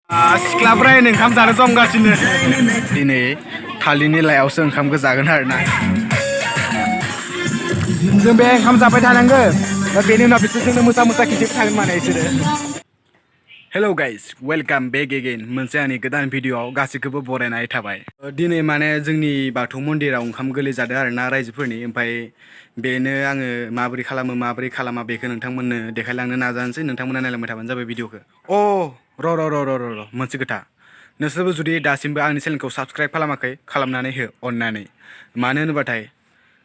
सिख्लाफ्रा ओंखाम जानो जमगासिनो दिनै थालिरनि लायावसो ओंखामखौ जागोन आरोना जों बे ओंखाम जाबाय थानांगो दा बेनि उनाव बिसोर जोंनो मोसा मोसा खिन्थिबाय थागोन माने बिसोरो hello guys welcome back again मोनसे आंनि गोदान भिडिअआव गासैखौबो बरायनाय थाबाय दिनै माने जोंनि बाथौ मन्दिराव ओंखाम गोरलै जादों आरोना रायजोफोरनि ओमफ्राय बेनो आङो माबोरै खालामो माबोरै खालामा बेखौ नोंथांमोननो देखायलांनो नाजानोसै नोंथांमोना नायलांबाय थाबानो जाबाय भिडिअखौ र' मोनसे खोथा नोंसोरबो जुदि दासिमबो आंनि चेनेलखौ साबस्क्राइब खालामाखै खालामनानै हो अननानै मानो होनोबाथाय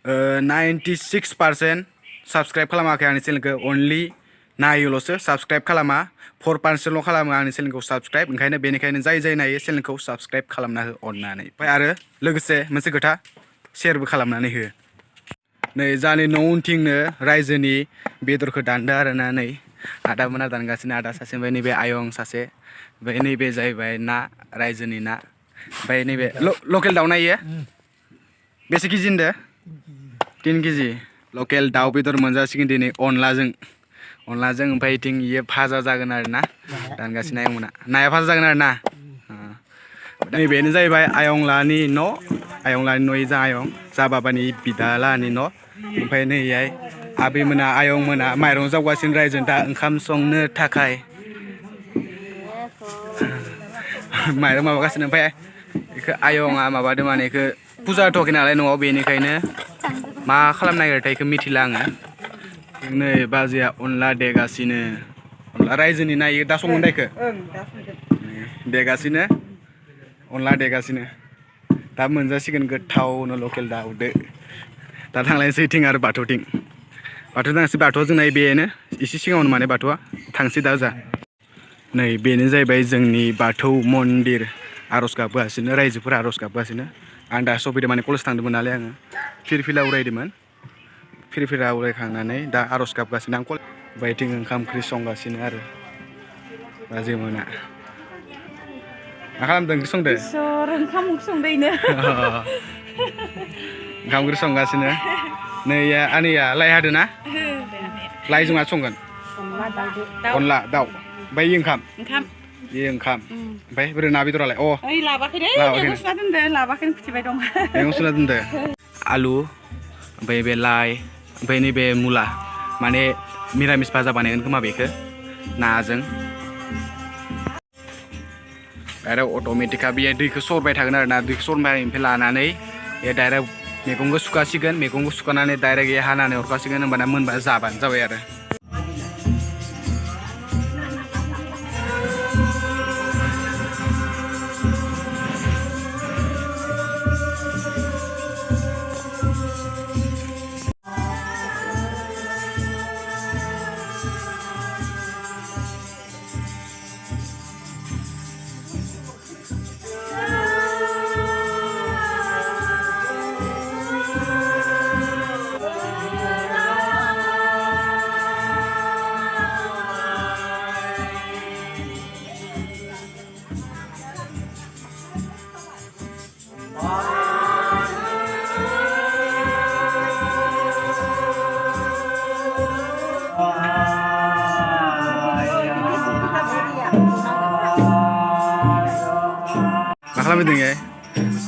96% साबस्क्राइब खालामाखै आंनि चेनेलखौ अनलि नायोल'सो साबस्क्राइब खालामा 4%ल' खालामो आंनि चेनेलखौ साबस्क्राइब बेनिखायनो जाय नायो चेनेलखौ साबस्क्राइब खालामना हो अननानै ओमफ्राय आरो लोगोसे मोनसे खोथा शेयारबो खालामनानै हो नै जानि न' उनथिंनो रायजोनि बेदरखौ दानदों आरोना नै आदामोना दानगासिनो आदा सासे ओमफ्राय नैबे आयं सासे ओमफ्राय नैबे जाहैबाय ना रायजोनि ना ओमफ्राय नैबे लकेल दाउ नायो बेसे केजि होनदो 3 केजि लकेल दाउ बेदर मोनजासिगोन दिनै अनलाजों ओमफ्राय इथिं इयो भाजा जागोन आरोना दानगासिनो आयंमोना नाया भाजा जागोन आरोना नैबेनो जाहैबाय आयंलानि न' जा आयं जा बाबानि बिदालानि न' ओमफ्राय नैहाय आबैमोना आयंमोना माइरं जावगासिनो रायजों दा ओंखाम संनो थाखाय माइरं माबागासिनो ओमफ्राय बेखौ आयंआ माबादों माने बेखौ फुजा होथ'वाखै नालाय न'आव बेनिखायनो मा खालामनो नागिरथाय बेखौ मिथिला आङो नै बाजैया अनला देगासिनो अनला रायजोनि नायो दा संगोन दा बेखौ देगासिनो अनला देगासिनो दा मोनजासिगोन गोथावनो लकेल दाउदो दा थांलायनोसै इथिं आरो बाथौथिं थांसै बाथौआ जोंना बेनो एसे सिगाङावनो माने बाथौआ थांसै दा जा नै बेनो जाहैबाय जोंनि बाथौ मन्दिर आर'ज गाबगासिनो रायजोफोरा आर'ज गाबगासिनो आं दा सफैदों माने कलेज थांदोंमोन नालाय आङो फिरफिला उरायदोंमोन फिरफिला उरायखांनानै दा आर'ज गाबगासिनो आं बायथिं ओंखाम ओंख्रि संगासिनो आरो बाजैमोना मा खालामदों ओंख्रि संदो ओंखाम ओंख्रि संदोंनो ओंखाम ओंख्रि संगासिनो नै आनैया लाइ हादों ना लाइजों मा संगोन अनला दाउ ओमफ्राय ओंखाम ओमफ्राय बोरै ना बेदरालाय लाबाखैनो खुथिबाय दं मैगं सुना दोनदो आलु ओमफ्राय बे लाइ ओमफ्राय नैबे मुला माने मिरामिस भाजा बानायगोन खोमा बेखौ नाजों डाइरेक्ट अट'मेटिकआ बे दैखौ सरबाय थागोन आरो ना दैखौ सरनायनिफ्राय लानानै बे डाइरेक्ट मैगंखौ सुखासिगोन मैगंखौ सुखानानै डाइरेक्ट हानानै हरखासिगोन होमबाना मोनबा जाबानो जाबाय आरो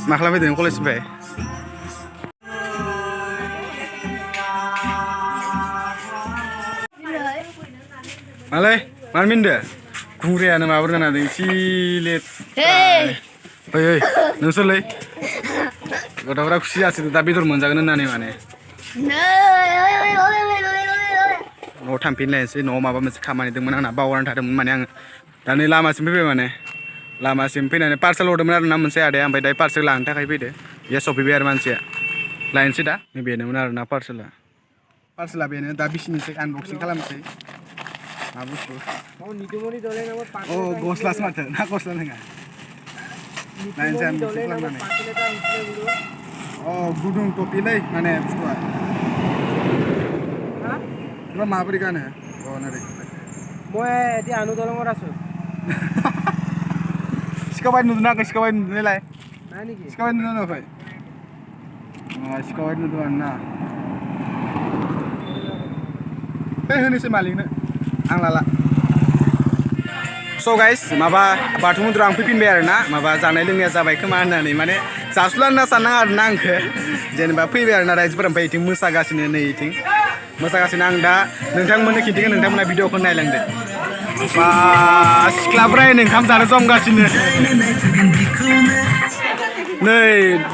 मा खालामफैदों कलेजनिफ्राय मालाय मानो मिनदो गुंग्रायानो माबोरै जानानै सिलेट ओइ नोंसोरलै गथ'फ्रा खुसि जासिगोन दा बेदर मोनजागोन होननानै माने न'आव थांफिनलायनोसै न'आव माबा मोनसे खामानि दंमोन आंना बावगारनानै थादोंमोन माने आङो दा नै लामासिम फैबाय माने लामासिम फैनानै पार्सेल हरदोंमोन आरो ना मोनसे आदाया ओमफ्राय दायो पार्सेल लानो थाखाय फैदो बेयो सफैबाय आरो मानसिया लायनोसै दा बेनोमोन आरो ना पार्सेला बेनो दा बिसिनिसै आनबक्सिं खालामनोसै मा बुस्थु गस्लासो माथो ना गस्ला नङा नायनोसै आनबक्सिं खालामनानै गुदुं टपिलै माने बुस्थुआ माबोरै गानो नोरै মই এতিয়া আনুদলঙত আছো सिखावबाय नुदों आंखौ सिखावबाय नुदोंलाय নাই নেকি सिखावबाय नुदों नुवाखै सिखावबाय नुदों आरो ना होनोसै मालिकनो आं लाला स' गाइस माबा बाथौ मन्दिराव आं फैफिनबाय आरोना माबा जानाय लोंनाया जाबाय खोमा होननानै माने जास्लां होनना साननाङा आरोना आंखो जेनेबा फैबाय आरोना रायजोफोरा ओमफ्राय इथिं मोसागासिनो नै इथिं मोसागासिनो आं दा नोंथांमोननो खिन्थिगोन नोंथांमोना भिडिअखौ नायलांदो बा सिख्लाफोरा ओंखाम जानो जमगासिनो नै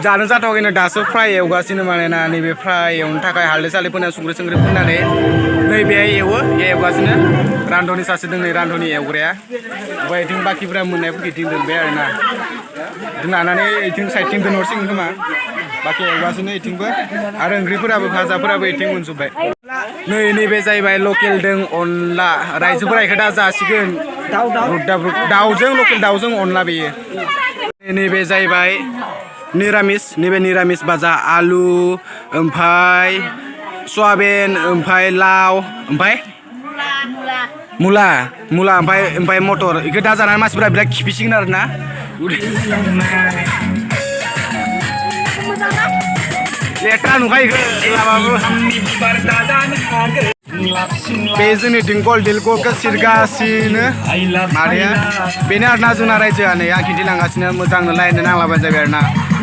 जानो जाथ'वाखैनो दासो फ्राय एवगासिनो मानोना नैबे फ्राय एवनो थाखाय हालदै सालदै फोना संख्रि संख्रि फोननानै नैबे एवगासिनो रान्धनि सासे दं नै रान्धनि एवग्राया ओमफ्राय इथिं बाखिफोरा मोननायफोरखौ इथिं दोनबाय आरोना इथिं लानानै इथिं साइडथिं दोनहरसिगोन खोमा बाखि एवगासिनो इथिंबो आरो ओंख्रिफोराबो भाजाफोराबो इथिं मोनजोब्बाय नैबे जाहैबाय लकेल दों अनला रायजोफोरा इखौ दा जासिगोन दाउजों लकेल दाउजों अनला बेयो नैबे जाहैबाय नैबे निरामिस भाजा आलु ओमफ्राय सयाबिन ओमफ्राय लाव ओमफ्राय मुला ओमफ्राय मटर इखौ दा जानानै मानसिफोरा बिराद खिफिसिगोन आरोना लेथ्रा नुखायो बे जोंनिथिं गलखौ सिरगासिनो मादैया बेनो आरोना जोंना रायजोआ नै आं खिन्थिलांगासिनो मोजांनो लायनो नांलाबाय जाबाय आरोना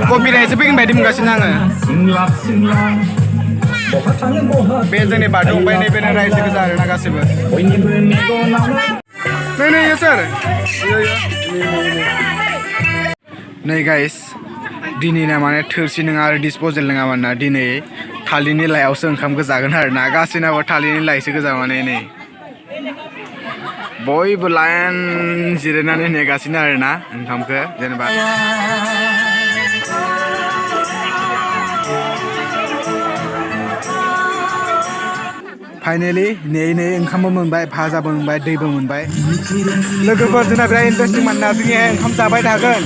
कपिराइटसो फैगोन बायदि मोनगासिनो आङो बे जोंनि बाथौ ओमफ्राय नैबेनो रायजो गोजा आरोना गासैबो नै सोर नै गाइस दिनैना माने थोरसि नङा आरो डिसपजेल नङा मानोना दिनै थालिरनि लायावसो ओंखामखौ जागोन आरोना गासैनाबो थालिरनि लाइसो गोजा माने नै बयबो लाइन जिरायनानै नेगासिनो आरोना ओंखामखौ जेनेबा फाइनेलि नै ओंखामबो मोनबाय भाजाबो मोनबाय दैबो मोनबाय लोगोफोर जोंना बिराद इन्टारेस्टिं मानोना जोंनिहाय ओंखाम जाबाय थागोन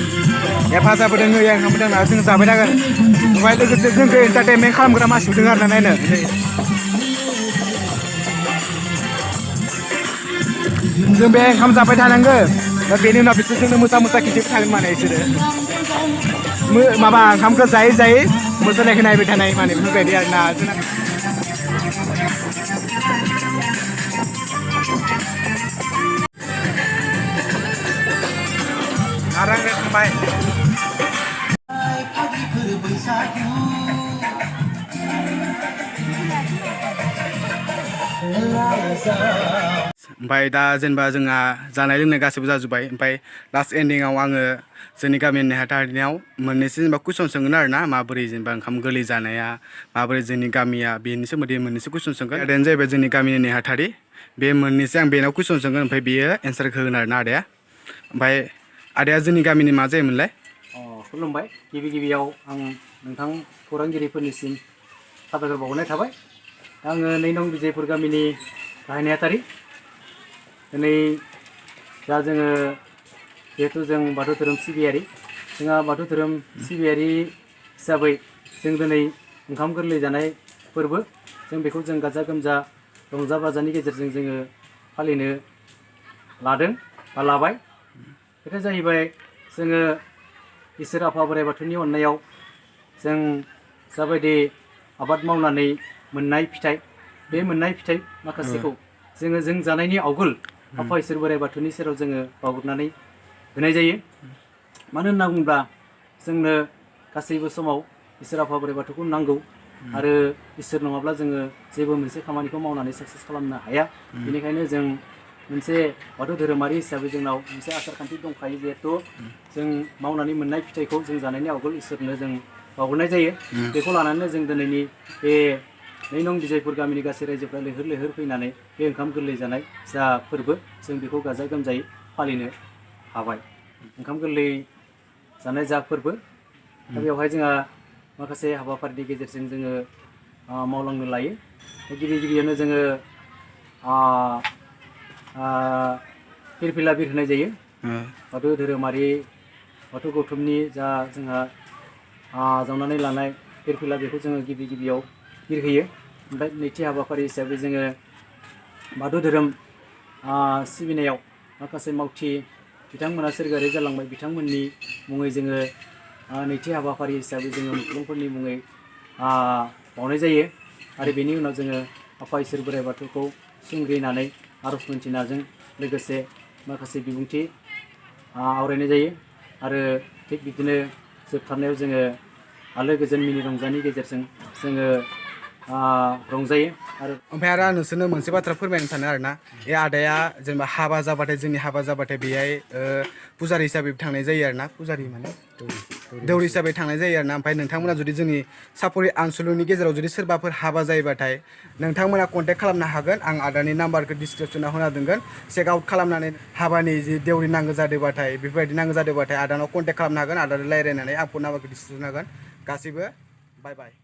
भाजाबो दङ ओंखामबो दङ जों जाबाय थागोन ओमफ्राय लोगोसे जोंखौ एन्टारटेनमेन्ट खालामग्रा मानसिबो दङ आरोना नायनो जों बे ओंखाम जाबाय थानांगो दा बेनि उनाव बिसोर जोंनो मोसा खिन्थिबाय थागोन माने बिसोरो माबा ओंखामखौ जायै मोसानायखौ नायबाय थानाय माने बेफोरबायदि आरोना जोंना थांबाय ओमफ्राय दा जेनेबा जोंहा जानाय लोंनाय गासैबो जाजोब्बाय ओमफ्राय लास्ट एन्डिंआव आङो जोंनि गामिनि नेहाथारिनियाव मोननैसो जेनेबा कुइसन सोंगोन आरोना माबोरै जेनेबा ओंखाम गोरलै जानाया माबोरै जोंनि गामिया बेनि सोमोन्दै मोननैसो कुइसन सोंगोन आदायानो जाहैबाय जोंनि गामिनि नेहाथारि बे मोननैसो आं बेनाव कुइसन सोंगोन ओमफ्राय बेयो एन्सारखौ होगोन आरोना आदाया ओमफ्राय आदाया जोंनि गामिनि मा जायोमोनलाय खुलुमबाय गिबियाव आं नोंथां खौरांगिरिफोरनिसिम साबायखर बावहरनाय थाबाय आङो 2 नं बिजयपुर गामिनि गाहाय नेहाथारि दिनै दा जोङो जिहेतु जों बाथौ धोरोम सिबियारि जोंहा बाथौ धोरोम सिबियारि हिसाबै जों दिनै ओंखाम गोरलै जानाय फोरबो जों बेखौ जों गाजा गोमजा रंजा बाजानि गेजेरजों जोङो फालिनो लादों बा लाबाय बेनो जाहैबाय जोङो इसोर आफा बोराइ बाथौनि अननायाव जों जाबायदि आबाद मावनानै मोननाय फिथाइ बे मोननाय फिथाइ माखासेखौ जोङो जों जानायनि आवगोल आफा इसोर बोराइ बाथौनि सेराव जोङो बावग्रोनानै होनाय जायो मानो होनना बुङोब्ला जोंनो गासैबो समाव इसोर आफा बोराइ बाथौखौ नांगौ आरो इसोर नङाब्ला जोङो जेबो मोनसे खामानिखौ मावनानै साक्सेस खालामनो हाया बेनिखायनो जों मोनसे बाथौ धोरोमारि हिसाबै जोंनाव मोनसे आसार खान्थि दंखायो जिहेतु जों मावनानै मोननाय फिथाइखौ जों जानायनि आवगोल इसोरनो जों बावग्रोनाय जायो बेखौ लानानै जों दिनैनि बे 2 नं बिजयपुर गामिनि गासै रायजोफ्रा लैहोर फैनानै बे ओंखाम गोरलै जानाय जा फोरबो जों बेखौ गाजा गोमजायै फालिनो हाबाय ओंखाम गोरलै जानाय जा फोरबो दा बेवहाय जोंहा माखासे हाबाफारिनि गेजेरजों जोङो मावलांनो लायो गिबियावनो जोङो फिरफिला बिर होनाय जायो बाथौ धोरोमारि बाथौ गौथुमनि जा जोंहा जावनानै लानाय फिरफिला बेखौ जोङो गिबियाव बिर होयो ओमफ्राय नैथि हाबाफारि हिसाबै जोङो बाथौ धोरोम सिबिनायाव माखासे मावथि बिथांमोना सोरगोआरि जालांबाय बिथांमोननि मुङै जोङो नैथि हाबाफारि हिसाबै जोङो मुंख्लंफोरनि मुङै बावनाय जायो आरो बेनि उनाव जोङो आफा इसोर बोराइ बाथौखौ सिंग्रिनानै आरज मोन्थिनायजों लोगोसे माखासे बिबुंथि आवरायनाय जायो आरो थिग बिदिनो जोबथारनायाव जोङो आलो गोजोन मिनि रंजानि गेजेरजों जोङो रंजायो आरो ओमफ्राय आरो आं नोंसोरनो मोनसे बाथ्रा फोरमायनो सानो आरोना बे आदाया जेनेबा हाबा जाबाथाय जोंनि हाबा जाबाथाय बेहाय पुजारि हिसाबै थांनाय जायो आरोना पुजारि माने दौरि हिसाबै थांनाय जायो आरोना ओमफ्राय नोंथांमोना जुदि जोंनि सापरि ओनसोलनि गेजेराव जुदि सोरबाफोर हाबा जायोबाथाय नोंथांमोना कन्टेक्ट खालामनो हागोन आं आदानि नाम्बारखौ डिसक्रिपसनाव होना दोनगोन चेक आउट खालामनानै हाबानि जि देउरि नांगौ जादोंबाथाय बेफोरबायदि नांगौ जादोंबाथाय आदानाव कन्टेक्ट खालामनो हागोन आदाजों रायज्लायनानै आं फन नाम्बारखौ डिसक्रिपसन होगोन गासैबो बाय बाय